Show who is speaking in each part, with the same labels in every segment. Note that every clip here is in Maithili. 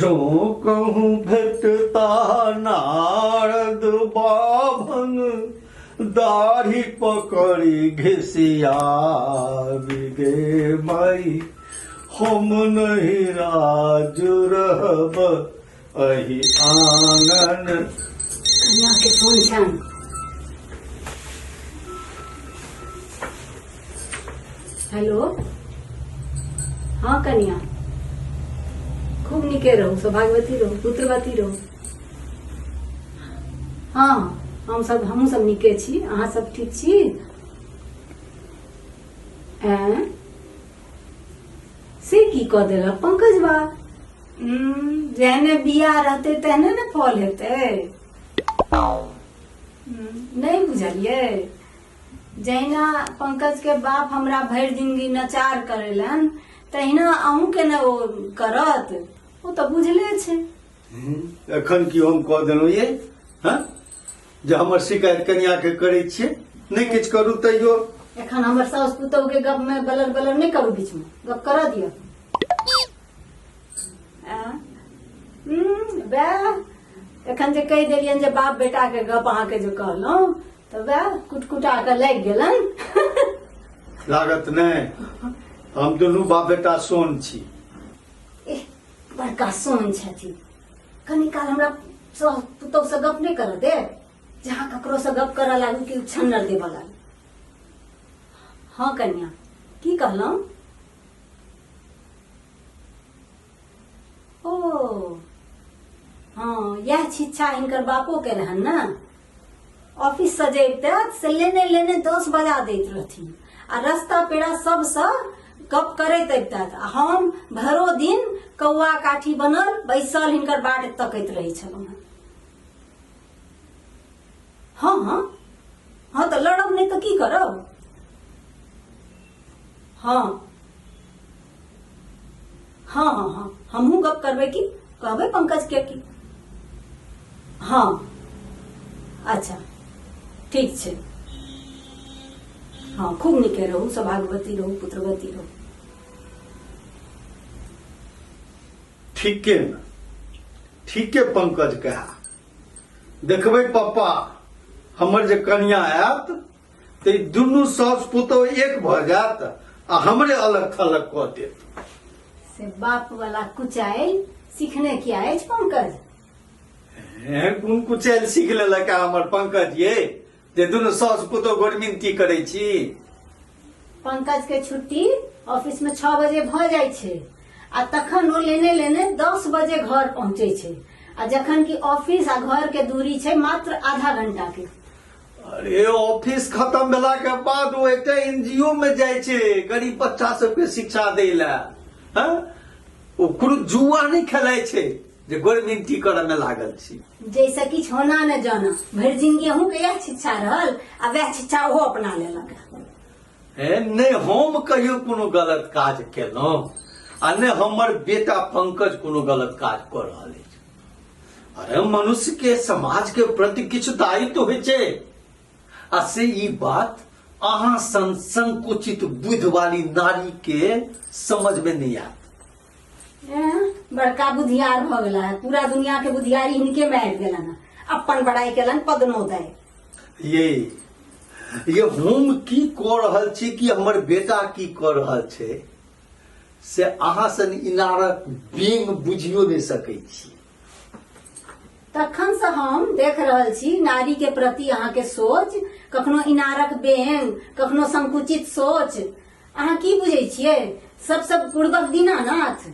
Speaker 1: जो कहूँ भेटता नारद बाभन दाढ़ी पकड़ी घिसिया गे माई हम नहीं राज रहब एहि आंगन।
Speaker 2: कन्या के फोन छनि। हेलो, हाँ कन्या, खूब निके रहू, सौभाग्यवती रहू, पुत्रवती रहू। हाँ, हम सब हमहूँ सब निके छी, अहाँ सब ठीक छी? ऐं से की कऽ देलक पंकज बा? जेहने बिया रहतै तेहने ने फल हेतै। नहि बुझलियै? जहिना पंकज के बाप हमरा भरि जिंदगी नचार करेलन तहिना अहूँ के ने ओ करत, ओ तऽ बुझले छै।
Speaker 1: एखन की हम कह देलहुँ ये? हँ, जे हमर शिकायत कनिया के करै छियै, नहि किछु करू तैयो।
Speaker 2: एखन हमर साउस पुतहु के गप में बलर बलर नहि करू, बीच में गप करऽ दिअ। वएह एखन जे कहि देलियनि जे बाप बेटा के गप अहाँके जे कहलहुँ तऽ वएह कुटकुटा कऽ लागि गेलनि।
Speaker 1: लागत नहि, हम दुनू बाप बेटा सोन छी।
Speaker 2: एह, बड़का सोन छथिन। कनी काल हमरा साउस पुतहु से गप नहि करऽ दे, जहाँ ककरो से गप करऽ लागू कि उछन्नर देबऽ लागू। हाँ कन्या, की कहलहुँ? ओ हाँ, यह शिक्षा हिनकर बापो के रहन ने। ऑफिस से जबिते से लेने लेने 10 बजा दैत रहथिन आ रास्ता पेड़ा सबसँ गप करैत अबितथि, आ हम भरो दिन कौआ काठी बनल बैसल हिनकर बाट तकैत रहै छलहुँ हेँ। हाँ हाँ हाँ, तऽ लड़ब नहि तऽ की करब? हाँ हाँ हाँ हाँ, हमहूँ गप करबै की कहबै पंकज के की। हाँ अच्छा ठीक छै। हाँ, खूब नीके रहू, सौभाग्यवती रहू, पुत्रवती रहू।
Speaker 1: ठीके ने, ठीके पंकज कहा। देखबै पप्पा, हमर जे कनिया आयत तऽ ई दुनू सासु पुतोह एक भऽ जायत आ हमरे अलग थलग कऽ देत।
Speaker 2: से बाप वाला कुचाइल सीखने किया अछि पंकज?
Speaker 1: एहन कोन कुचाइल सीख लेलक है हमर पंकज ये जे दुनू सासु पुतोह गोरमिनती करै छी?
Speaker 2: पंकज के छुट्टी ऑफिस में 6 बजे भऽ जाइ छै आ तखन ओ लेने लेने 10 बजे घर पहुँचै छै, आ जखन कि ऑफिस आ घर के दूरी छै मात्र आधा घंटा के।
Speaker 1: अरे ऑफिस खत्म भेला के बाद ओ एकटा एनजीओ में जाइ छै गरीब बच्चा सबके शिक्षा दै लए। हँ, ओ कोनो जुआ नहि खेलाइ छै जे गोरमिनती करऽ में लागल छी।
Speaker 2: जैसे किछु होना न जाना, भरि जिंदगी अहूँ के इएह शिक्षा रहल आ वएह शिक्षा ओहो अपना लेलक।
Speaker 1: हे, नहि हम कहियो कोनो गलत काज केलहुँ आ नहि हमर बेटा पंकज कोनो गलत काज कऽ रहल अछि। अरे मनुष्य के समाज के प्रति किछु दायित्व होइ छै, आ से ई बात अहाँ सन संकुचित बुद्धि वाली नारी के समझ में नहीं आयत।
Speaker 2: एँ, बड़का बुधियार भऽ गेला है, पूरा दुनिया के बुधियारी हिनके में आबि गेलन है। अपन बड़ाई केलन पदनो दय।
Speaker 1: ये हम की कऽ रहल छी कि हमर बेटा की कऽ रहल छै से अहाँ सन इनारक बेंग बुझियो नहि सकै छी।
Speaker 2: तखन से हम देख रहल छी नारी के प्रति अहाँ के सोच, कखनो इनारक बेंग, कखनो संकुचित सोच। अहाँ की बुझै छियै सब सब पूर्वक दीनानाथ?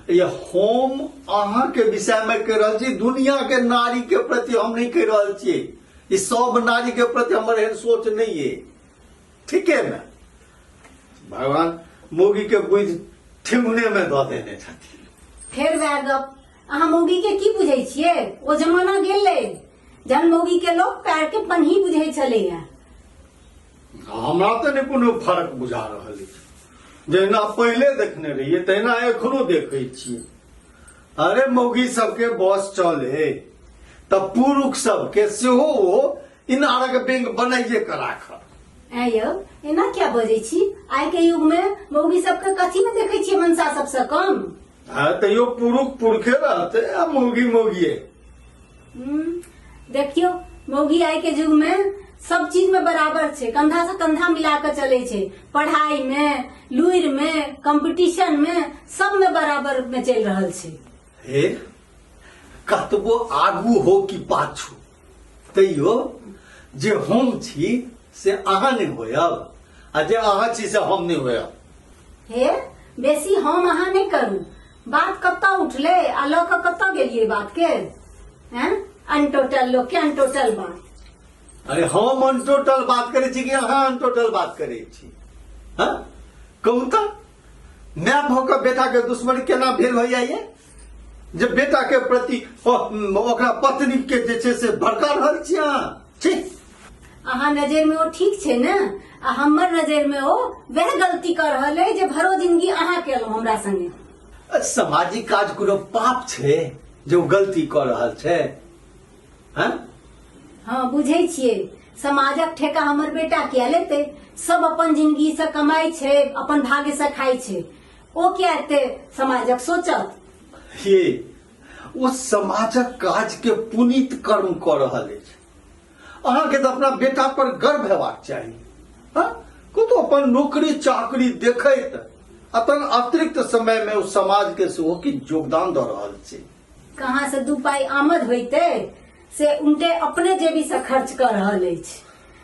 Speaker 1: ये हम अहाँ के विषय में कहि रहल छी, दुनिया के नारी के प्रति हम नहीं कहि रहल छी। ई सब नारी के प्रति हमर एहन सोच नहीं है। ठीक है ना, भगवान मौगी के बुद्धि ठेहुने में दऽ देने छथिन।
Speaker 2: फेर वएह गप, अहाँ मौगी के की बुझै छियै? ओ जमाना गेलै जहन मौगी के लोक पैर के पन्ही बुझै छलैया।
Speaker 1: हमरा तऽ नहि कोनो फर्क बुझा रहल अछि, जहिना पहिले देखने रहियै तहिना एखनो देखै छियै। अरे मौगी सबके बस चले तऽ पुरुष सबके सेहो ओ इनारक बेंग बनाइए के राखत।
Speaker 2: ऐं यौ, एना किया बजै छी? आइ के युग में मौगी सबके कथी में देखै छियै मनसा सबसँ कम?
Speaker 1: हाँ तैयो पुरुख पुरखे रहते आ मौगी मौगिए।
Speaker 2: देखियो मौगी आइ के युग में सब चीज में बराबर छै, कंधा से कंधा मिला के चले छै, पढ़ाई में, लुरि में, कंपटीशन में, सब में बराबर में चलि रहल छै।
Speaker 1: हे कतबो आगू हो कि पाछू, तैयो जे हम छी से अहाँ नहि होयब आ जे अहाँ छी से हम नहि होयब।
Speaker 2: हे बेसी हम अहाँ नहि करू, बात कतऽ उठलै आ लऽ कऽ कतऽ गेलियै बात के? हैं अनटोटल लोक के अनटोटल बात।
Speaker 1: अरे हम अनटोटल बात करै छी कि अहाँ अनटोटल बात करै छी? हाँ कहू तऽ, माय भऽ कऽ बेटा के दुश्मनी केना भेल होइया ये? जे बेटा के प्रति ओकरा पत्नी के जे छै से भड़का रहल छी अहाँ। छी
Speaker 2: अहाँ नजर में ओ ठीक छै ने, आ हमर नजर में ओ वएह गलती कर रहल है जे भरो जिंदगी अहाँ केलहुँ हमरा संगे।
Speaker 1: सामाजिक काज कोनो पाप छै जे ओ गलती कऽ रहल छै? हैं?
Speaker 2: हाँ बुझै छियै, समाजक ठेका हमर बेटा किया लेतै? सब अपन जिंदगी से कमाइ छै, अपन भाग्य से खाइ छै, ओ किया एते समाजक सोचत?
Speaker 1: हे ओ समाजक काज के पुनीत कर्म कऽ रहल अछि। अहाँके तऽ अपना बेटा पर गर्व हेबाक चाही। हाँ कतौ अपन नौकरी चाकरी देखैत अपन अतिरिक्त समय में ओ समाज के सेहो किछु योगदान दऽ रहल छै।
Speaker 2: कहाँ से दू पाई आमद होइते से उनटे अपने जेबी से खर्च कऽ रहल अछि।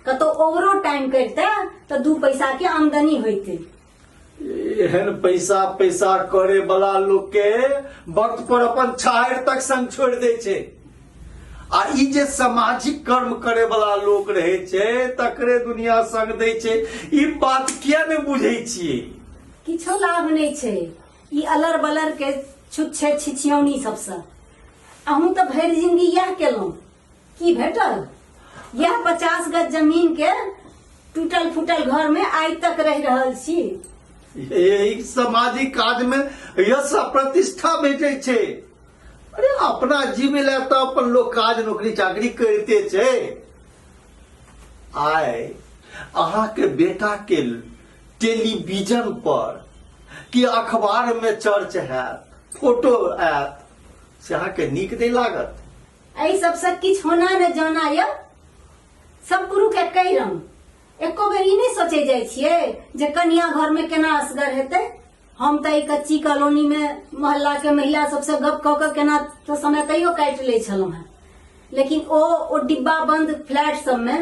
Speaker 2: कतौ ओवरो टाइम करिते तऽ दू पैसा के आमदनी होइते।
Speaker 1: एहन पैसा पैसा करे वाला लोग के वक्त पर अपन छाहरि तक संग छोड़ि दै छै, आ ई जे सामाजिक कर्म करे वाला लोक रहे छै तकरे दुनिया संग दै छै। ई बात किया नहि बुझै छियै?
Speaker 2: किछो लाभ नहि छै ई अलर बलर के छुच्छे छिछियौनी सबसँ। अहूँ तऽ भरि जिंदगी इएह केलहुँ, की भेटल? यह 50 गज जमीन के टूटल फूटल घर में आइ तक रह रहल छी।
Speaker 1: एहि सामाजिक काज में यश आ प्रतिष्ठा भेटै छै। अरे अपना जीवे लए तऽ अपन लोक काज नौकरी चाकरी करिते छै। आइ अहाँके बेटा के टेलीविजन पर कि अखबार में चर्च हैत, फोटो आयत, से अहाँके नीक नहि लागत?
Speaker 2: एहि सबसँ किछु होना ने जाना यऽ, सब पुरुख एकै रंग। एको बेर ई नहि सोचै जाइ छियै जे कनिया घर में केना असगर हेतै? हम तऽ एहि कच्ची कॉलोनी में मोहल्ला के महिला सबसँ गप कऽ कऽ केना तऽ समय तैयो काटि लै छलहुँ हेँ, लेकिन ओ डिब्बा बंद फ्लैट सबमे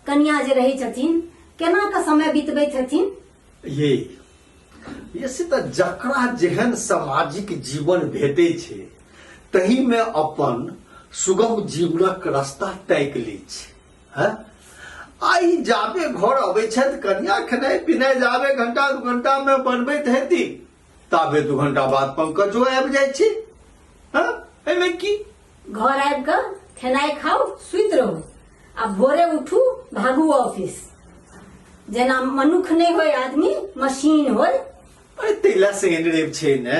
Speaker 2: कनिया जे रहै छथिन केना कऽ समय बितबैत हेथिन?
Speaker 1: ये से तऽ जकरा जेहन सामाजिक जीवन भेटै छै तही में अपन सुगम जीवनक रास्ता ताकि लै छै। हैं? आ ई जाबे घर अबै छथि कनिया खेनाइ पिनाइ जाबे घंटा दू घंटा में बनबैत हेती ताबे 2 घंटा बाद पंकजो आबि जाइ छै। हैं? एहिमे की?
Speaker 2: घर आबि कऽ खेनाइ खाउ, सुति रहू आ भोरे उठू, भागू ऑफिस। जेना मनुख नहि होय आदमी, मशीन होय।
Speaker 1: अरे तैला शनि रवि छै ने,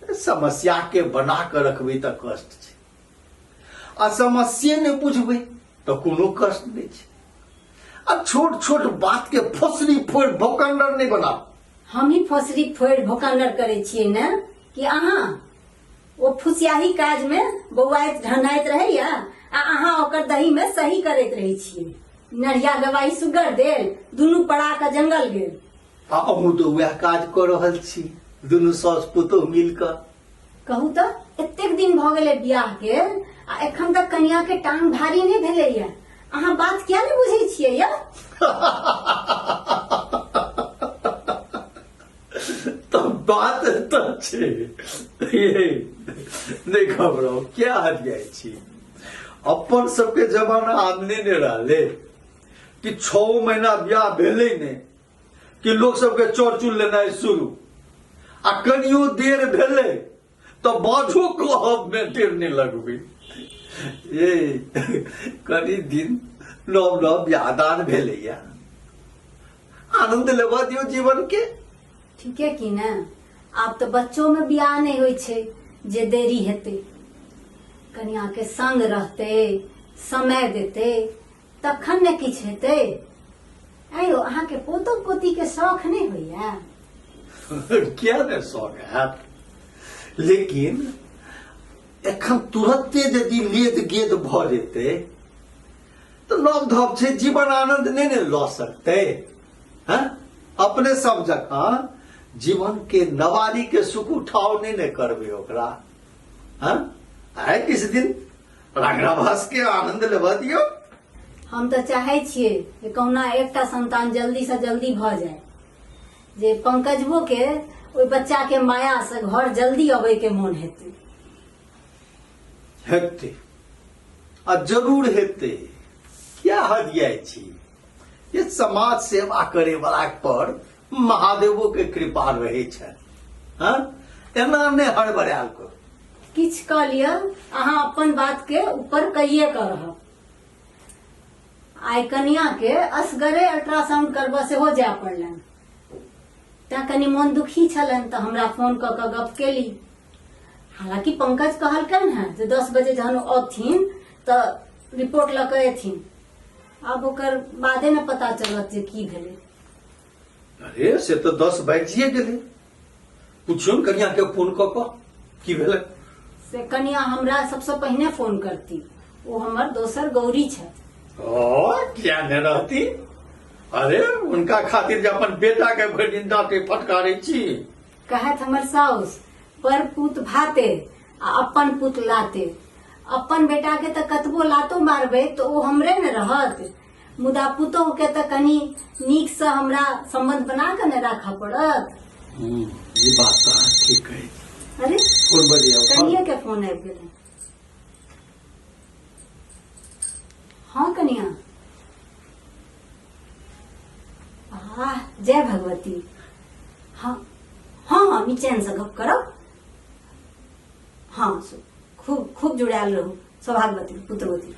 Speaker 1: समस्या के बना कऽ रखबै तऽ कष्ट छै, आ समस्ये नहि बुझबै तऽ कोनो कष्ट नहि छै। आ छोट छोट बात के फोसरी फोड़ि भोकंडर नहि बनाउ।
Speaker 2: हम ही फोसरी फोड़ि भोकंडर करै छियै ने कि अहाँ? ओ फुसियाही काज में बौआइत ढनाइत रहैया आ अहाँ ओकर दही में सही करैत रहै छियै। नढ़िया गवाही सुगर देल, दुनू पड़ा कऽ जंगल गेल।
Speaker 1: आ अहूँ तऽ वएह काज कऽ रहल छी, दुनू सास पुतोह मिल कऽ।
Speaker 2: कहू तऽ एतेक दिन भऽ गेलै बियाह के आ एखन तक कनिया के टांग भारी नहि भेलैया। अहाँ बात किया नहि बुझै छियै यौ?
Speaker 1: तऽ बात तऽ छै ये, नहि घबराउ, क्या हट जाइ छी। अपन सबके जमाना आब नहि ने रहलै कि 6 महीना बियाह भेलै ने कि लोक सबके चौरचूल लेनाइ शुरू, आ कनियो देर भेलै तऽ बाझो कहब में देर नहि लगबै। ए कनि दिन नव नव बियाह दान भेलैया, आनंद लेबऽ दियौ जीवन के।
Speaker 2: ठीके की ने, आब तऽ बच्चो में बियाह नहि होइ छै जे देरी हेतै। कनिया के संग रहतै, समय देतै, तखन ने किछु हेतै। आंय यौ, अहाँके पोतो पोती के शौख नहि होइया?
Speaker 1: किया ने शौख हैत? लेकिन एखन तुरन्ते यदि लेद गेद भऽ जेतै तऽ नव धव छै, जीवन आनंद नहि ने लऽ सकतै। हैं, अपने सब जकाँ जीवन के नवारी के सुख उठाव नहि ने करबै ओकरा। हैं, आइ किछु दिन रंगराभास के आनंद लेबऽ दियौ।
Speaker 2: हम तऽ चाहै छियै जे कहुना एकटा संतान जल्दी से जल्दी भऽ जाय, जे पंकजबो के ओहि बच्चा के माया से घर जल्दी अबै के मोन हेतै।
Speaker 1: हेतै आ जरूर हेतै। क्या हदियाइ छी, ये समाज सेवा करे वाला पर महादेवो के कृपा रहे छनि। हाँ, एना नहि हड़बड़ायल करू।
Speaker 2: किछु कऽ लिअ, अहाँ अपन बात के ऊपर कहिए कऽ रहब। आइ कनिया के असगरे अल्ट्रासाउंड करबऽ सेहो जाय पड़लनि, तैं कनि मोन दुखी छलनि तऽ हमरा फोन कऽ कऽ गप केली। हालांकि पंकज कहलकनि हेँ जे 10 बजे जहन ओ औथिन तऽ रिपोर्ट लऽ कऽ एथिन। आब ओकर बादे ने पता चलत जे की भेलै।
Speaker 1: अरे से तऽ 10 बाजिए गेलै, पुछियौ ने कनिया के फोन कऽ कऽ की भेलै।
Speaker 2: से कनिया हमरा सबसँ पहिने फोन करती, ओ हमर दोसर गौरी छथि।
Speaker 1: ओ किया ने रहती, अरे उनका खातिर जे अपन बेटा के भरि दिन डांटे फटकारे छी।
Speaker 2: कहत हमर साउस, पर पूत भाते आ अपन पूत लाते। अपन बेटा के तऽ कतबो लातो मारबै तऽ ओ हमरे ने रहत, मुदा पुतोह के तऽ कनि नीक से हमरा संबंध बना के ने राखऽ पड़त।
Speaker 1: ई बात तऽ अहाँ ठीक कहै छी।
Speaker 2: अरे
Speaker 1: फोन बजियौ।
Speaker 2: कनिये के फोन आबि गेलै। हाँ कनिया, आह जय भगवती। हाँ हाँ हाँ, निचैन से गप करब। हाँ खूब खूब जुड़ायल रहू, सौभाग्यवती पुत्रवती।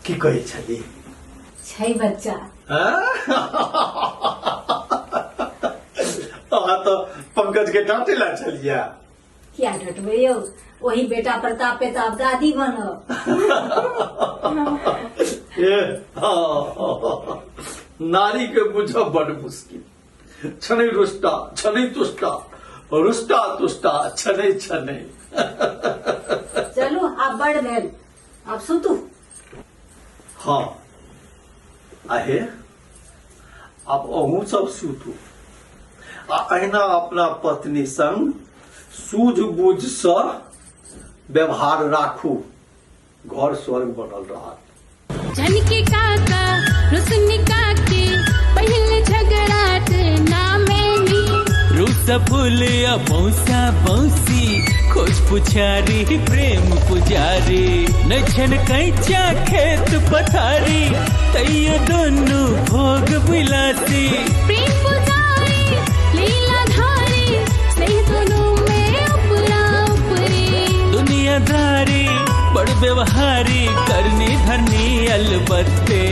Speaker 1: की कहै छली?
Speaker 2: छै बच्चा।
Speaker 1: अहाँ तऽ पंकज के डांटे ला छलियै।
Speaker 2: किया डटबै यौ, ओही बेटा प्रताप पे तऽ आब दादी बनब।
Speaker 1: ए, हाँ, नारी के बुझब बड़ मुश्किल। छनै रुष्टा छनै तुष्टा, रुष्टा तुष्टा छनै छनै।
Speaker 2: चलू आब बड़ भेल, आब सुतू।
Speaker 1: हाँ आहे, आब अहूँ सब सुतू आ अहिना अपना पत्नी संग सूझबूझ सँ व्यवहार राखू, घर स्वर्ग बनल रहत।
Speaker 3: झनकी काका रुसनी काकी पहले झगड़ाट ना मैनी।
Speaker 4: रूस फूलिया मौसा मौसी खोज पुछारी प्रेम पुजारी, नछन कैचा खेत पथारी तैयो दोनों भोग विलासी।
Speaker 3: प्रेम पुजारी लीला धारी स्नेह दोनों में उपरा उपरी।
Speaker 4: दुनियादारी बड़ व्यवहारी करनी धरनी अलबत्ते।